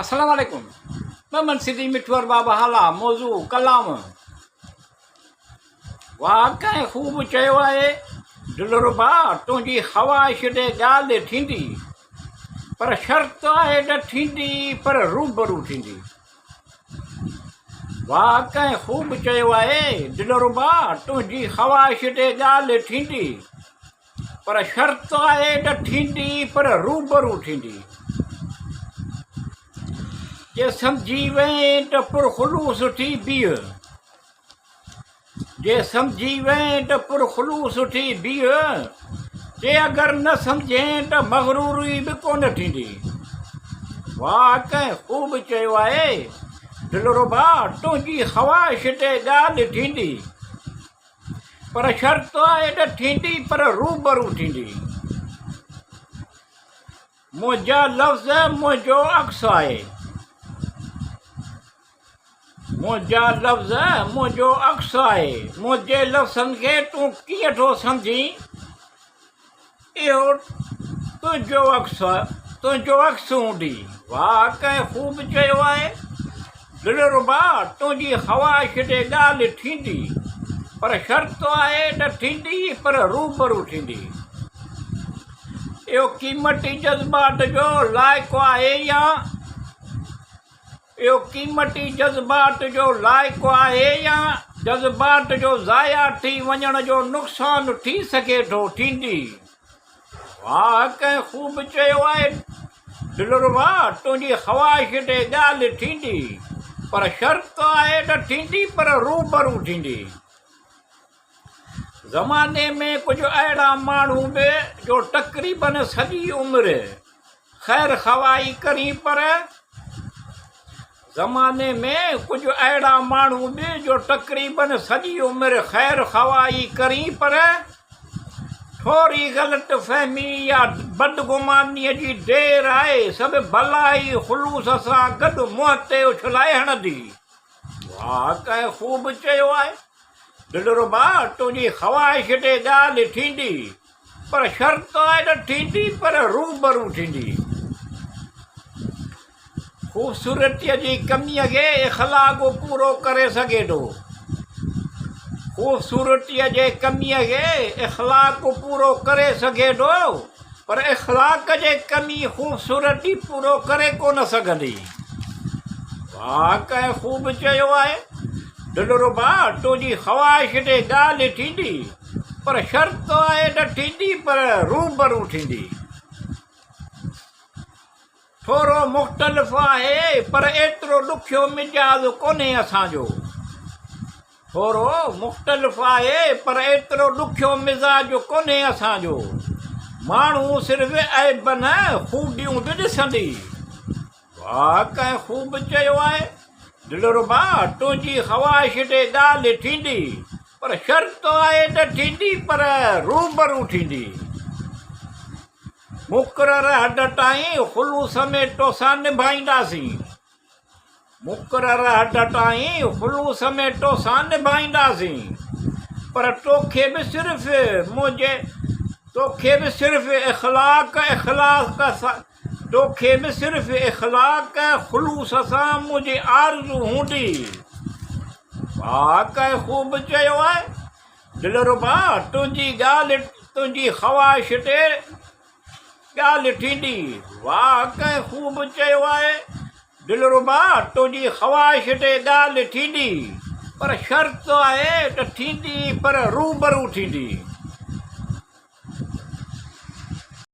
السلام عليڪم محمد سنڌي مٺو ارباب هالا موضوع ڪلام واهه ڪنهن خوب چيو آهي دلربا تنهنجي خواهش تي ڳالهه ٿيندي پر شرط آهي ته ٿيندي پر روبرو ٿيندي واهه ڪنهن خوب چيو آهي دلربا تنهنجي خواهش تي ڳالهه ٿيندي پر شرط آهي ته ٿيندي پر روبرو ٿيندي. جي سمجهي وئين ته پرخلوص ٿي بيهه. جي سمجهي وئين ته پرخلوص ٿي بيهه، جي اگر نه سمجهين ته مغروري به ڪونه ٿيندي. واهه ڪنهن خوب چيو آهي، دلربا تنهنجي خواهش تي ڳالهه ٿيندي. پر شرط آهي ته ٿيندي پر روبرو ٿيندي. منهنجا لفظ منهنجو عڪس آهي. منهنجا لفظ منهنجو عڪس آهي. منهنجي لفظن کي تون ڪيئن ٿو سمجهين؟ اهو تنهنجو عڪس تنهنجو عڪس هوندي. واهه ڪنهن خوب چيو آهي. دلربا تنهنجي خواهش تي ڳالهه ٿيندي پر شرط آهي ته ٿيندي پر روبرو ٿيندي. اهو قيمتي جذبات جو لائق آهي يا. اهو قيمتي جذبات جو لائق آهي يا جذبات جو ضايع ٿي وڃڻ جو نقصان ٿي سگهي ٿو، ٿيندي. واهه ڪنهن خوب چيو آهي دلربا تنهنجي خواهش تي ڳالهه ٿيندي پر شرط آهي ته ٿيندي پر روبرو ٿيندي. زماني ۾ ڪجهه اهڙا ماڻهو به جو تقريبن سڄي عمر خير خواهي ڪرين پر زماني ۾ ڪجهه اهڙا ماڻهو به جو تقريبن سڄي عمر خير خواهي ڪرين پر ٿوري غلط فهمي يا بدگمانيء جي دير آهي سڀ ڀلائي خلوص سان گڏ منهن تي اڇلائي هڻندي. واهه ڪنهن خوب چيو آهي. دلربا تنهنجي خواهش تي ڳالهه ٿيندي پر شرط آهي ته ٿيندي پر روبرو ٿيندي. خوبصورتيء جي ڪميء کي اخلاق پورو ڪري سگهي ٿو. خوبصورتيء جي ڪميء کي اخلاق پورو ڪري سگهي ٿو پر اخلاق جي ڪمي خوبصورتي پورو ڪري ڪونه سگهندي. واهه ڪنهن خوب چيو آهي. دلربا تنهنجي خواهش تي ڳالهه ٿيندي پر شرط آهي ته ٿيندي پر روبرو ٿيندي. ٿورو مختلف آهي پر ايترو ڏکيو مزاج ڪونهي اسان جو. ٿورو مختلف آهي پر ايترو ڏکيو مزاج ڪونهي اسان جو. ماڻهو صرف عيب نه خوبيون به ڏسندي. واهه ڪنهن خوب چيو آهي. دلربا تنهنجي خواهش تي ڳالهه ٿيندي پر شرط آهي ته ٿيندي پر روبرو ٿيندي. مقرر حد تائين خلوص ۾ توسان نڀائينداسين. مقرر حد تائين خلوص ۾ توسان نڀائينداسين. پر توکي به صرف منهنجي توکي به صرف اخلاق اخلاص سان توکي به صرف اخلاق خلوص سان منهنجي آرزو هوندي. واهه ڪنهن خوب چيو آهي. دلربا تنهنجي ڳالهه تنهنجي خواهش تي ڳالهه ٿيندي. واهه ڪنهن خوب چيو آهي. دلربا تنهنجي خواهش تي ڳالهه ٿيندي پر شرط آهي ته ٿيندي پر روبرو ٿيندي.